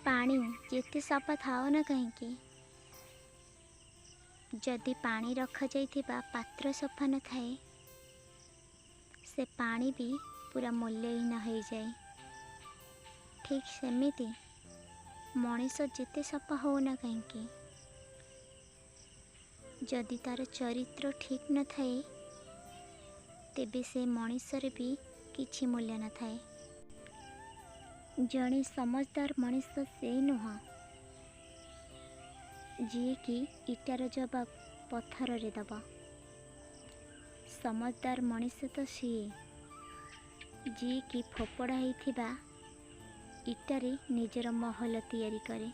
ପାଣି ଯେତେ ସଫା ଥାଉ ନା କାହିଁକି, ଯଦି ପାଣି ରଖାଯାଇଥିବା ପାତ୍ର ସଫା ନଥାଏ, ସେ ପାଣି ବି ପୁରା ମୂଲ୍ୟହୀନ ହୋଇଯାଏ। ଠିକ୍ ସେମିତି ମଣିଷ ଯେତେ ସଫା ହେଉନା କାହିଁକି, ଯଦି ତା'ର ଚରିତ୍ର ଠିକ୍ ନଥାଏ, ତେବେ ସେ ମଣିଷରେ ବି କିଛି ମୂଲ୍ୟ ନଥାଏ। ଜଣେ ସମଜଦାର ମଣିଷ ସେ ନୁହଁ ଯିଏକି ଇଟାର ଜବାବ ପଥରରେ ଦେବ। ସମଜଦାର ମଣିଷ ତ ସିଏ ଯିଏକି ଫୋପଡ଼ା ହେଇଥିବା ଇଟାରେ ନିଜର ମହଲ ତିଆରି କରେ।